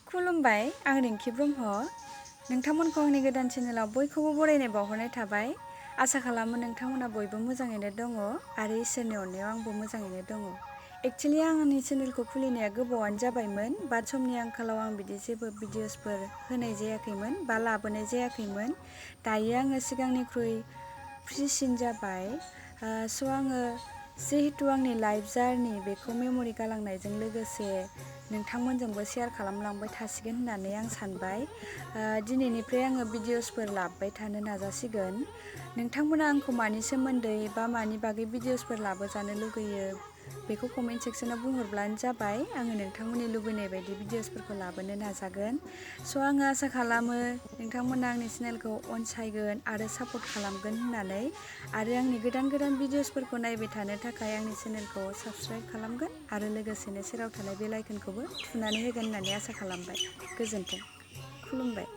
खुलुमबाय, आं रिंखि ब्रह्म। नोंथांमोनखौ आंनि गोदान चेनेलाव बयखौबो बरायनाय बावहरनाय थाबाय। आसा खालामो नोंथांमोना बयबो मोजाङैनो दङ आरो इसोरनि अननायाव आंबो मोजाङैनो दङ। एक्चुअली आंनि चेनेलखौ खुलिनाया गोबावानो जाबायमोन, बाट समनि आंखालाव आं बिदि जेबो भिडिअसफोर होनाय जायाखैमोन बा लाबोनाय जायाखैमोन। दायो आङो सिगांनिख्रुइ फ्रिसिन जाबाय। स' आङो जिहेतु आंनि लाइफ जार्नि बेखौ मेम'रि गालांनायजों लोगोसे नोंथांमोनजोंबो शेयार खालामलांबाय थासिगोन होननानै आं सानबाय। दिनैनिफ्राय आङो भिडिअसफोर लाबोबाय थानो नाजासिगोन। नोंथांमोना आंखौ मानि सोमोन्दै बा मानि बागै भिडिअसफोर लाबोजानो लुगैयो बेखौ कमेन्ट सेक्सनाव बुंहरब्लानो जाबाय। आङो नोंथांमोननि लुबैनाय बायदि भिडिअसफोरखौ लाबोनो नाजागोन। स' आङो आसा खालामो नोंथांमोना आंनि चेनेलखौ अनसायगोन आरो सापर्ट खालामगोन होननानै, आरो आंनि गोदान गोदान भिडिअसफोरखौ नायबाय थानो थाखाय आंनि चेनेलखौ साबस्क्राइब खालामगोन आरो लोगोसेनो सेराव थानाय बेल आइकनखौबो थुनानै होगोन होननानै आसा खालामबाय। गोजोन्थों, खुलुमबाय।